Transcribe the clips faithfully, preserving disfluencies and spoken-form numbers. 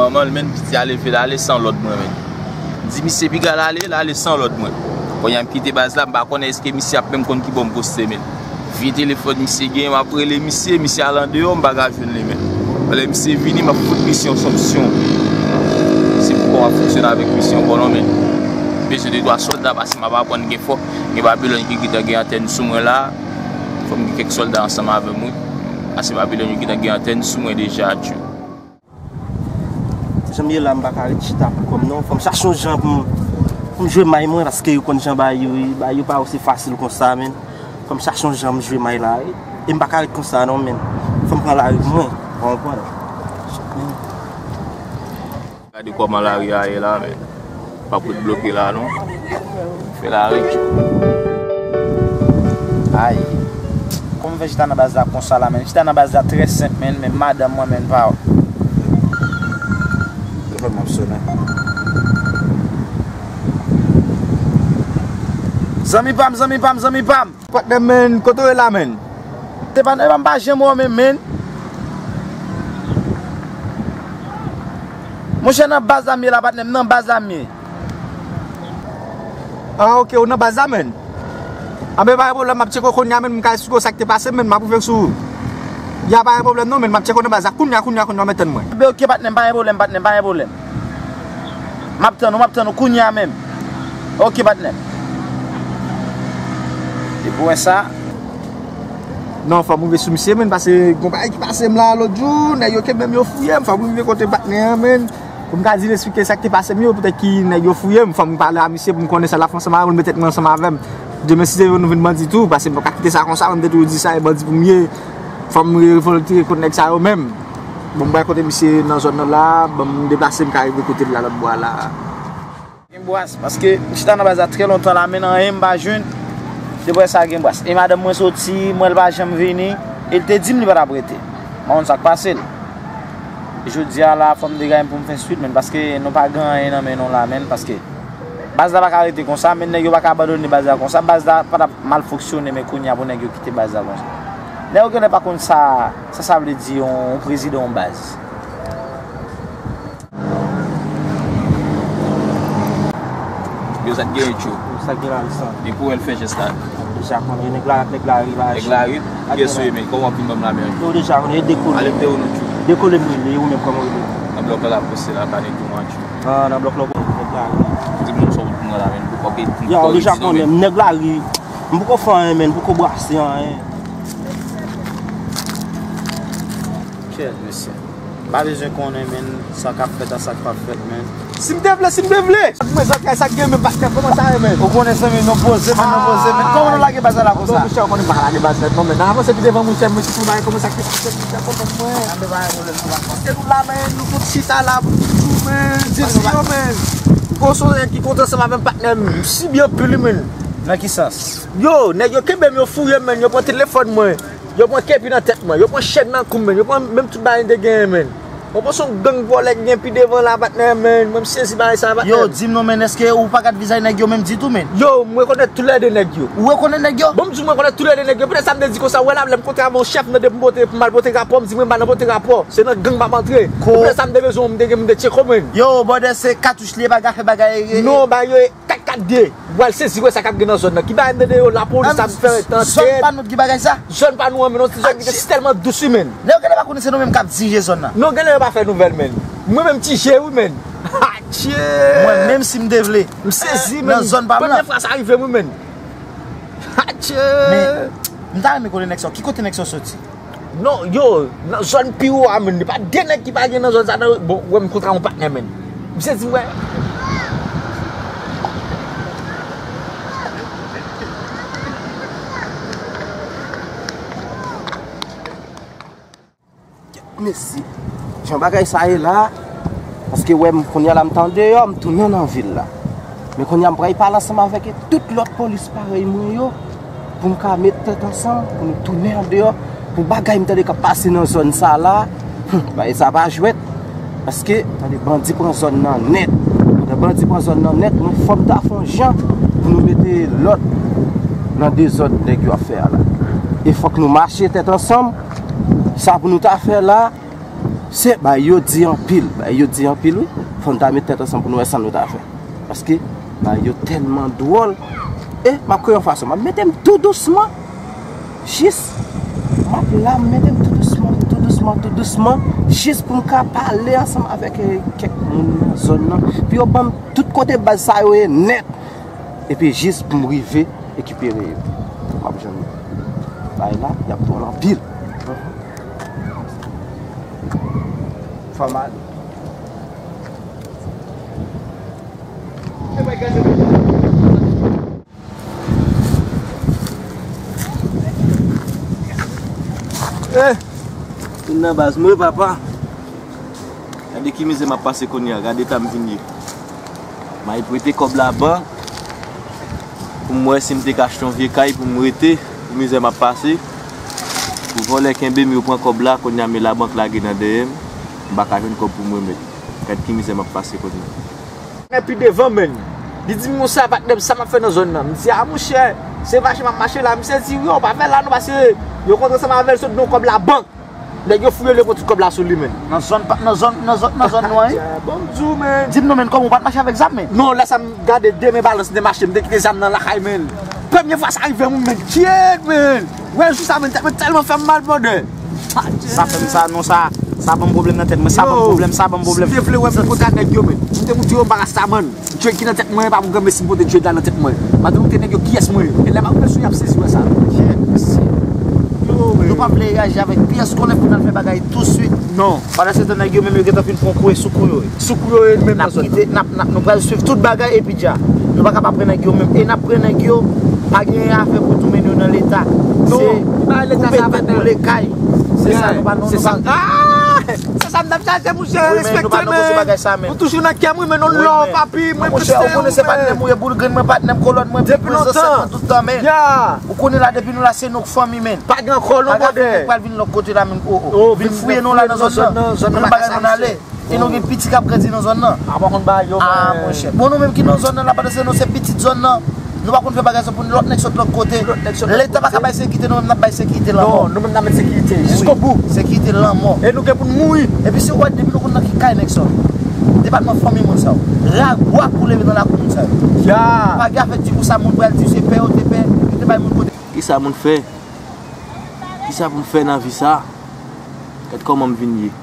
Kòman l menm, piti a leve l ale san lòd mwen menm. M di misye piga l ale, l ale san lòd mwen. Kounye a m kite baz la, m pa konnen èske misye ap menm konn ki bò m poste menm. Vye telefòn misye gen, m ap rele misye, misye al andeyò, m pa ka jwenn li menm. Lè misye vini, m ap fout misye yon sanksyon. Se poukò m ap fonksyone avèk misye ankò non menm. Bezwen de twa sòlda, paske m ap aprann gen fò, gen Babilòn ki gentan gen antèn sou mwen la. Fò m gen kèk sòlda ansanm avè m wi. Paske Babilòn yo gentan gen antèn sou mwen deja, tchou. Jan m ye la, m pa ka ret chita pou kò m non. Fò m chache yon jan pou m, pou m jwe may mwen, paske yo konn jan bagay yo ye. Bagay yo pa osi fasil konsa, menn. Fò m chache yon jan m jwe may la, wi. E m pa ka ret konsa non, menn. Fò m pran lari pou mwen. Ou konprann? Gade kòman lari a ye la, menn. Pa pou t bloke la, non. Fè lari. Ay. Kòman fè chita nan baz la konsa la, menn? Chita nan baz la trè senp, menn, men madanm mwen, menn, pa. Telefòn mwen ap sonnen. Zanmi pa m, zanmi pa m, zanmi pa m. Patnè m, menn, kote w ye la, menn? Te patnè pa m pa janm wè w menm, menn. Monchè, nan baz la m ye la, patnè m, nan baz la m ye. Ah, ok, ou nan baz la, menn? Anben, pa gen pwoblèm, m ap tcheke w kounye a, menn, m ka esplike w sa k te pase, menn, m ap rive sou ou. Ya, pa gen pwoblèm, non, menn, m ap tcheke w nan baz la. Kounye a, kounye a, kounye a, w ap tann mwen. Anben, ok, patnè m, pa gen pwoblèm, patnè m, pa gen pwoblèm. M ap tann ou, m ap tann ou kounye a menm. Ok, patnè m. Depi w wè sa. Non, fò m rive sou misye, menn, paske gon bagay ki pase m la lòt jou, nèg yo kenbe m, yo fouye m, fò m rive kote patnè an, menn. Pou m ka di l esplike sa k te pase m yo, poutèt ki nèg yo fouye m, fò m pale a misye pou m konnen sa l ap fè ansanm avè m, pou l met tèt mwen ansanm avè m. Demen si Dye vle nou vin bandi tou, paske m pa ka kite sa konsa, mwen m te toujou di sa, e bandi pou m ye. Fò m revòlte kont nèg sa yo menm. Bon, m pral kote misye nan zòn nan la, ban m deplase, m ka rive kote l la lòt bò a la. Gen bwas, paske m chita nan baz la trè lontan la, men anyen m pa jwenn. Depi sa gen bwas. E madanm mwen soti, m wè l pa janm vini, e l te di m li pa t ap rete. M pa konn sa k pase l. Jodi a la, fò m degage m pou m fè swit, menn, paske nou pa gen anyen nan men nou la, menn, paske baz la pa ka rete konsa, menn, nèg yo pa ka abandone baz la konsa. Baz la pa t ap mal fonksyone, men kounye a pou nèg yo kite baz la konsa. Nèg yo genlè pa konn sa, sa sa vle di yon, yon prezidan yon baz. Yo, sa t gen, Tchou? Sa gen la, sa. Depi w wè l fè jès la. Deja konnen, nèg la, nèg la rive. Nèg la rive? Kiyès ou ye, men? Kòman w ap vin ban m la, men? Yo, deja konnen, e dekole. Ale m te ou non, Tchou. Dekole m rele, ou menm kòman w rele? Nan blòk la, la poste la, kane tou, man, Tchou. Ah, nan blòk la, w konnen nèg la rive. Di m non, sa w t pran la, men, pou w pa pe di. Yo, deja konnen, nèg la rive. M poko fè anyen, men, m poko brase anyen. Kèt, mesye. M pa bezwen konnen, menn, sa k ap fèt a sa k p ap fèt, menn. Si m te vle, si m te vle! Mwen, zòt kay sa k gen, men, patnè, kòman sa ye, menn? Ou konnen, zanmi, nou poze, menn, nou poze, menn. Kòman nou lage baz la konsa? Monchè, ou konnen m pa ka lage baz nèt, non, menn. Nan avanse pi devan, monchè, mwen, si son bagay kòmanse ak te pase, monchè, kòman mwen? Anben, pa gen pwoblèm, nou va fè. Paske nou la, menn, nou tout chita la, pou nou di yo, menn. Gon son nèg ki kontan ansanm avè m, patnè m. M sibi anpil, wi, menn. Nan ki sans? Yo, nèg yo kenbe m, yo fouye m, menn, yo pran telefòn mwen. Yo pran kepi nan tèt mwen, yo pran chèn nan kou m, menn, yo pran menm tout bagay m te genyen, menn. Ou panse yon gang vòlè ki gen pi devan la, patnè, menn? Mwen, m sezi bagay sa, patnè. Yo, di m non, menn, èske ou pa gad vizaj nèg yo menm ditou, menn? Yo, m rekonèt toulède nèg yo. Ou rekonèt nèg yo? Bon, m di w, m rekonèt toulède nèg yo. Poutèt sa m te di konsa, w wè la, lè m kontre avè yon chèf nan depi m pote, pou m al pote rapò, m di mwen m pa nan pote rapò. Se nan gang m ap antre. Poutèt sa m te bezwen, m te gen, m te tcheke w, menn. Yo, brother, se katouch li ye, pa ka fè bagay. Non, bagay yo, kat kat de. W al sezi wè sa k ap gen nan zòn nan. Ki bagay m tande yo, lapolis ap fè tantèt. Zòn pa nou ki bagay sa? Zòn pa nou an, men, non, se zòn ki te tèlman dous, wi, menn. Nèg yo genlè pa konnen se nou menm k ap dirije zòn nan. Non, genlè yo pa fè nouvèl, menn. Mwen menm, Ti Je, wi, menn. Atchè! Mwen menm, si m te vle. M sezi, menn. Nan zòn pa m nan. Premye fwa sa rive m, wi, menn. Atchè! Men, m ta renmen konnen nèg sa yo. Ki kote nèg sa yo soti? Non, yo, nan zòn pi wo a, menn, li pa de nèg ki pa gen nan zòn sa, nan, bon, wè m kontre yon patnè, menn. M sezi, wè. Mesye, jan bagay sa ye la, paske wè m, kounye a la, m t andeyò, m tounen nan vil la. Men kounye a, m pral pale ansanm avèk tout lòt polis parèy mwen yo, pou n ka met tèt ansanm, pou nou tounen andeyò, pou bagay m tande k ap pase nan zòn sa la, hmm, bagay sa pa jwèt. Paske, tande, bandi pran zòn nan nèt. Pandan bandi pran zòn nan nèt, mwen fò m ta fè yon jan pou nou mete lòd nan dezòd nèg yo ap fè a la. E fòk nou mache tèt ansanm. Sa pou nou ta fè la, Se bagay yo di anpil, bagay yo di anpil wi. Fò n ta met tèt ansanm pou n wè sa nou ta fè. Paske bagay yo tèlman dwòl. E m ap kreye yon fason, m ap mete m tou dousman. Jis, m ap la, m mete m tou dousman, tou dousman, tou dousman. Jis pou m ka pale ansanm avèk, eh, kèk moun nan zòn nan. Pou yo ban m tout kote baz sa yo ye nèt. Epi jis pou m rive rekipere yo. M ap jwenn bagay la, y ap dwòl anpil. Fò m ale. Eh! Vin nan baz mwen, papa. Gade ki mizè m ap pase kounye a, gade eta m vin ye. M al prete kòb labank pou m wè si m te ka achte yon vye kay pou m rete, pou mizè m ap pase. Pou vòlè kenbe m, yo pran kòb la, kounye a men labank lage nan dèyè m, m pa ka jwenn kòb pou m remèt. Gad ki mizè m ap pase kounye a. Nèg pi devan, menn. Li di m konsa, patnè m, sa m ap fè nan zòn nan? M di, a, monchè, se mache m ap mache la. Misye di, wi, w pa fè la non, paske yo kontre ansanm avè l sot nan yon kòb labank. Nèg yo fouye l, yo pran tout kòb la sou li, menn. Nan zòn pa, nan zòn, nan zòn, nan zòn nou an, wi. Bon, m di w, menn. Di m non, menn, kòman w pa t mache avèk zam, menn? Non, lè sa m gade de men balans m te mache, m te kite zam nan lakay, menn. Premye fwa sa rive m, menn. Kyèt, menn. Wè, jou sa, menn, tèt mwen tèlman fè m mal, brother. Sa fè m sa, non, sa, sa ban m pwoblèm nan tèt mwen, sa ban m pwoblèm, sa ban m pwoblèm. Si w te vle wè m kontak nèg yo, menn, m te moutre yo anba Rastaman. Djwèd ki nan tèt mwen, pa pou granmesi m pote djwèd la nan tèt mwen. M ap te moutre nèg yo kiyès mwen ye. E lè m ap ouvè sou yo, y ap sezi wè sa. Kyèt, mesye. Yo, men. Nou pa vle reyaji avèk pyès konnen pou n al fè bagay touswit. Non. Pandan se tan, nèg yo menm yo gentan fin pran kou e sou kou yo ye. Sou kou yo ye, menm nan zòn nan. N ap kite, n ap, n ap, nou pral swiv tout bagay epi dja. Nou pa ka pa pran nèg yo menm. E n ap pran nèg yo, pa gen afè pou tou mennen yo nan leta. Non, se koupe tèt boule kay. Se sa, nou pa, nou, nou pa. Ah! Se sa m t ap chache, monchè, respekte, men. Nou toujou nan kè m, wi, men nou love, papi, mwen monchè, ou konnen se patnè m ou ye, boul grenn mwen, patnè m, kolòn mwen, pi prezan sèt nan tout tan, men. Ou konnen la, depi nou la, se nou k fanmi, men. Pa gen ankò, non, brother. Pral vin lòt kote la, men, o, o. Vin fouye nou la nan zòn nan. Pou nou bagay nou ale. E nou gen piti k ap grandi nan zòn nan. A, monchè. Bon, nou menm ki nan zòn nan la, pandan se nou se pitit zòn nan. Nou pa konn fè bagay sa pou lòt nèg sot lòt kote. Leta pa ka bay sekirite, nou menm n ap bay sekirite lanmò. Non, nou menm n ap met sekirite jiskobou. Sekirite lanmò. E nou gen pou n mouri. Epi si w wè depi nou konn nan ki kay nèg sa yo. Depatman fanmi moun sa yo. Rak bwa pou leve nan lakou moun sa yo. Ya. Pa gen afè di pou sa moun pral di se pè yo te pè, yo te bay moun kote. Kisa moun fè? Kisa pou m fè nan vi sa? Gad kòman m vin ye.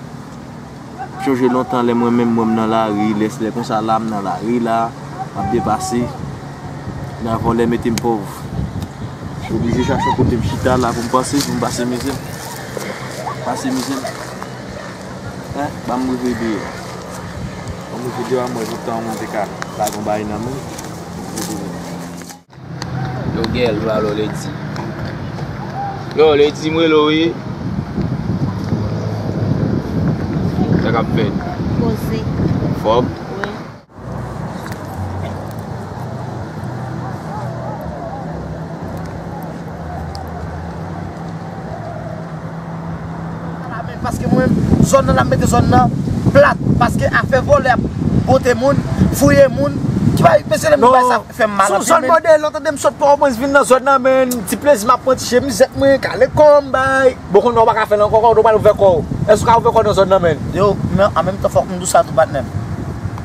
M chonje lontan lè mwen menm mwen m nan lari, lè, lè konsa la m nan lari la, m ap depase. Nan vòlè mete m pòv. M oblije chache yon kote m chita la pou m panse, pou m pase mizè m. Pase mizè m. Hein, ban m rive deyò. Ban m rive deyò a, mwen, pou tan moun te ka lage yon bagay nan men m. Yo gèl, yo alo ledi. Yo, ledi, m rele w, wi. Sa k ap fèt? Poze. Fòm? Wi. Paske mwen, zòn nan, n ap mete zòn nan plat. Paske afè vòlè ap pote moun, fouye moun. Ki pa, mesye, lè m di bagay sa fè m mal anpil, men. Sou zòn mòde, lè w tande m sot Pòtoprens vin nan zòn nan, men, ti plezi m ap pran ti chemizèt mwen, kale kò m, bay. Bon, kounye a w pa ka fè l ankò, kounye a w pral ouvè kò w. Èske w ka ouvè kò w nan zòn nan, men? Yo, men an menm tan, fòk m di w sa tou, patnè m.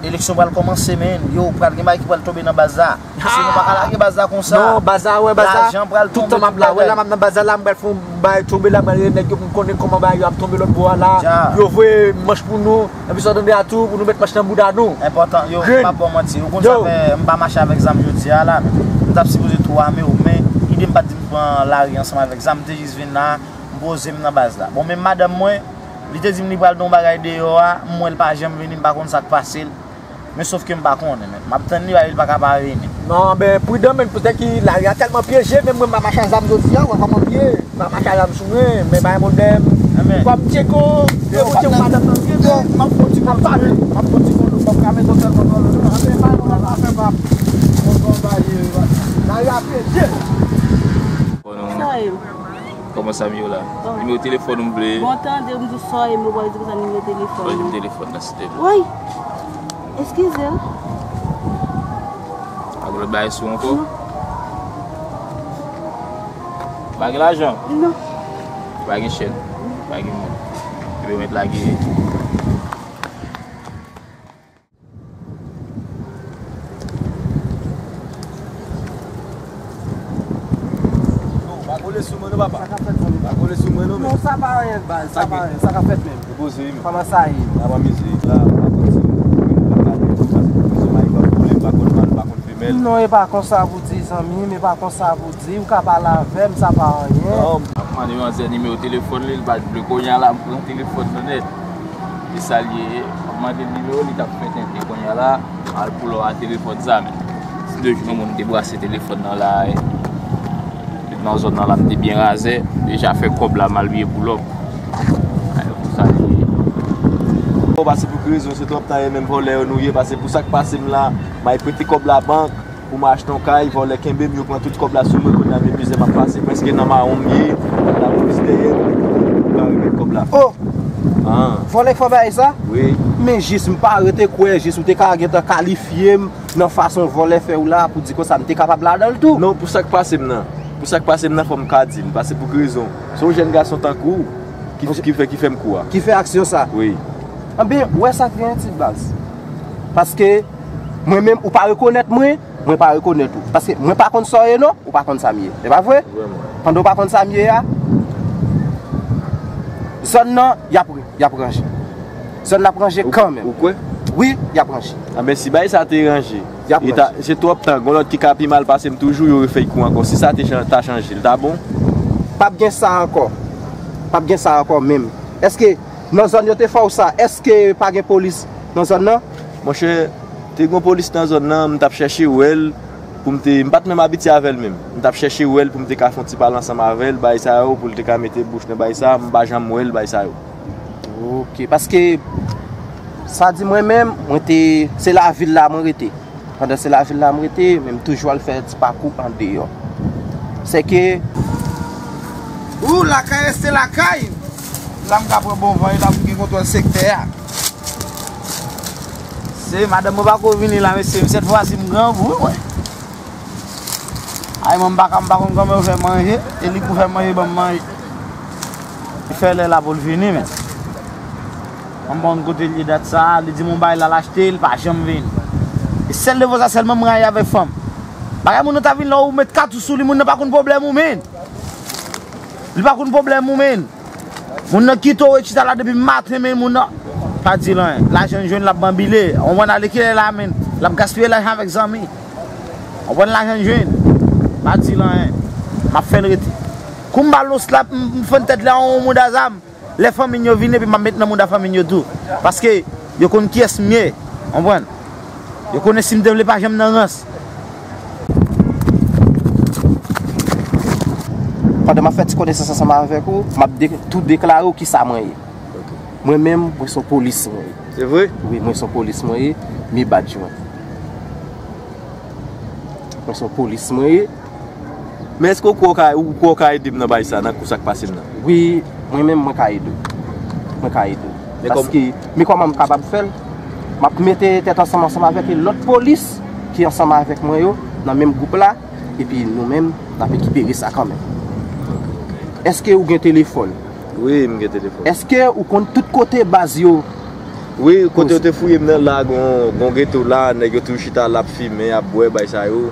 Eleksyon pral kòmanse, men. Yo, pral gen bagay ki pral tonbe nan baz la. Si nou pa ka lage baz la konsa, non, baz la, wè, baz la, lajan pral tonbe, tout tan m ap la, wè, la, m ap nan baz la, la, m pral fè yon bagay tonbe la, m pral rele nèg yo pou m konnen kòman bagay yo ap tonbe lòt bò a la. Yo voye manch pou nou, epi sa w tande a tou, pou nou met manch nan bouda nou. Enpòtan, yo, m p ap ba w manti. Ou konn sa fè, m pa mache avèk zam jodi a la. M t ap sipoze tou ame w, men ide m pa t di m pran lari ansanm avèk zam, m te jis vin la, m poze m nan baz la. Bon, men madanm mwen, li te di m li pral nan yon bagay deyò a, m wè l pa janm vini, m pa konn sa k pase l. Men sòf ke m pa konnen, men m ap tann li, li pa ka pa vini. Non, ben, pridan, men, poutèt ki lari a tèlman pyeje, menm mwen, m pa mache a zam jodi a, w wè kòman m ye, m pa mache a zam sou mwen, men pa gen pwoblèm. Kòm Tcheko, yo, Tcheko, madanm nan, Tcheko, m ap fè yon ti kòl, m ap fè yon ti kòl, m ap ka mete w sèlman nan lòt, m ap fè pa yon afè, m ap fè yon bagay, lari a pyeje. Sa ye? Kòman sa m ye w la? Nimewo telefòn ou m vle? Bon, tande, m di w sa ye, m wè di konsa nimewo telefòn. Bon, nimewo telefòn nan, silvouplè. Woy! Eskize. Pa gen lòt bagay sou ankò? Non. Pa gen lajan? Non. Pa gen chèn? Pa gen moun? Epi mèt lage. Kole sou mwen non, papa. Sa k ap fèt, zanmi? Pa kole sou mwen non, men. Non, sa pa anyen, baz. Sa pa anyen. Sa k ap fèt menm? Repoze wi, men. Kòman sa ye? N ap amize. La, m pa konn si m pa gade, paske m pa konn, m pa konn mal, m pa konn femèl. Non, e pa konsa pou di, zanmi m, e pa konsa pou di. Ou ka pale avè m, sa pa anyen. Non, m ap mande manzè nimewo telefòn li, li pa t vle. Kounye a la, m pran telefòn nan nèt. E sa l ye, m ap mande l nimewo, li t ap fè tenten. Kounye a la, m al poulò a telefòn sa, men. Si de jou, yon moun te brase telefòn nan la, e, nan zòn nan la, m te byen razè. Deja fè kòb la, m al bliye poulò. Ay, pou sa l ye. Bon, pase pou ki rezon, se twòp tan e menm vòlè yo nou ye, pase pou sa k pase m la, m al prete kòb la bank, pou m achte yon kay, vòlè kenbe m, yo pran tout kòb la sou mwen, kounye a menm mizè m ap pase, prèske nan mawon m ye, lapolis dèyè m, pou ka remèt kòb la. Oh! Ah. Vòlè k fè bagay sa? Wi. Men jis, m pa rete kwè, jis ou te ka gentan kalifye m nan fason vòlè fè w la, pou di konsa, m te kapab ladan l tou. Non, pou sa k pase m nan, pou sa k pase m nan, fò m ka di l, pase pou ki rezon. Se yon jèn gason tankou w ki, ki fè, ki fè m kou a. Ki fè aksyon sa? Wi. Anben, ou wè sa k gen ti baz. Paske, mwen menm, ou pa rekonèt mwen, mwen pa rekonèt ou. Paske mwen pa konn sa w ye non, ou pa konn sa m ye. E pa vre? Vrèman. Pandan w pa konn sa m ye a, zòn nan, y ap, y ap ranje. Zòn nan ap ranje kanmenm. Ou kwè? Wi, y ap ranje. Anben, si bagay sa te ranje, y ap ranje. Se twòp tan, gon lòt ki ka pi mal pase m toujou, yo refè kou ankò. Si sa te chan-, ta chanje, l ta bon? P ap gen sa ankò. P ap gen sa ankò menm. Èske nan zòn yo te fè w sa, èske pa gen polis nan zòn nan? Monchè, te gon polis nan zòn nan, m t ap chèche wè l pou m te, m pa t menm abitye avè l menm. M t ap chèche wè l pou m te ka fè yon ti pale ansanm avè l, bay sa yo, pou l te ka mete bouch nan bay sa, m pa janm wè l, bay sa yo. Ok, paske sa di mwen menm, mwen te, se lavil la mwen rete. Pandan se lavil la m rete, men m toujou al fè ti pakou andeyò. Sèke ou lakay reste lakay. La m ka pran bon van, e la pou m gen kontwòl sektè a. Se madanm mwen pako vini la, mesye, sèt fwa si m grangou, wi, mwen. Ay, mwen m pa ka, m pa konn kòman yo fè manje, e li pou fè manje ban m manje. Li fè lè la pou l vini, men. Mwen pa konn kote l ye dat sa, li di m yon bagay l al achte, li pa janm vini. E sèl devan sa sèlman m rayi avèk fanm. Bagay moun nan ta vin la, ou met katouch sou li, moun nan pa konn pwoblèm ou, men. Li pa konn pwoblèm ou, men. Moun nan kite w e chita la depi maten, men moun nan pa di l anyen. Lajan l jwenn, l ap banbile. Ou konprann, ale kilè la, men. L ap gaspiye lajan avèk zanmi. Ou konprann, lajan l jwenn, pa di l anyen. M ap fè l rete. Kou m ba l yon slap, m, m fann tèt li a yon mouda zam. Lè fanmi n yo vini, epi m ap met nan mouda fanmi n yo tou. Paske yo konn kiyès m ye. Konprann? Yo konnen si m te vle pa janm nan rans. Pandan m ap fè ti konesans ansanm avèk ou, m ap de-, tou deklare w kisa mwen ye. Ok. Mwen menm, mwen se yon polis mwen ye. Se vre? Wi, mwen se yon polis mwen ye, mi badj mwen. Mwen se yon polis mwen ye. Men èske ou kwè w ka, ou kwè w ka ede m nan bagay sa, nan kou sa k pase m nan? Wi, mwen menm, mwen ka ede w. Mwen ka ede w. Men kòm- Paske, men kòman m kapab fè l? M ap mete tèt ansanm, ansanm avèk lòt polis ki ansanm avèk mwen yo, nan menm gwoup la, epi nou menm, n ap ekipere sa kanmenm. Èske ou gen telefòn? Wi, m gen telefòn. Èske ou konn tout kote baz yo? Wi, kote yo te fouye m nan la, gon, gon geto la, nèg yo toujou chita la, ap fimen, ap bwè, bay sa yo.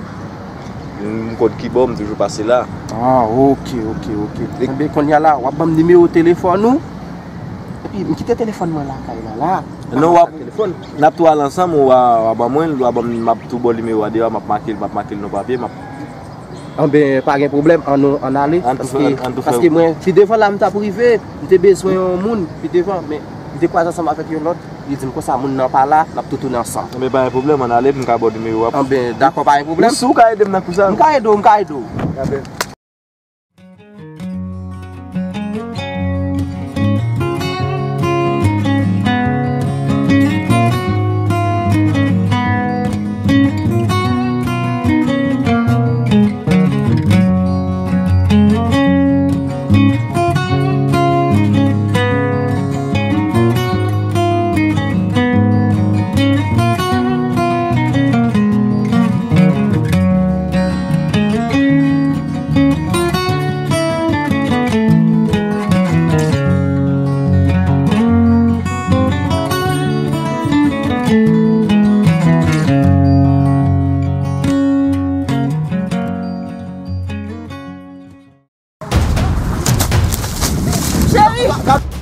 M konn kibò, m toujou pase la. Ah, ok, ok, ok. Enben, kounye a la, w ap ban m nimewo telefòn ou. Epi, m kite telefòn mwen lakay la, la. Non, w ap, telefòn. N ap tou al ansanm, ou a, w a ban mwen l, w a ban m, m ap tou ba w nimewo a deyò, m ap make l, m ap make l nan papye, m ap Anben, pa gen pwoblèm, ann, ann ale. Ann tou fè, paske, ann tou fè. Paske mwen, pi devan la, m t ap rive, m te bezwen yon moun, pi devan, men m te kwaze ansanm avèk yon lòt, li di m konsa, moun nan pa la, n ap tou tounen ansanm. Anben, pa gen pwoblèm, ann ale, pou m ka ba w nimewo a. Anben, dakò, pa gen pwoblèm. Si w ka ede m nan kou sa. M ka ede w, m ka ede w. Anben. Gad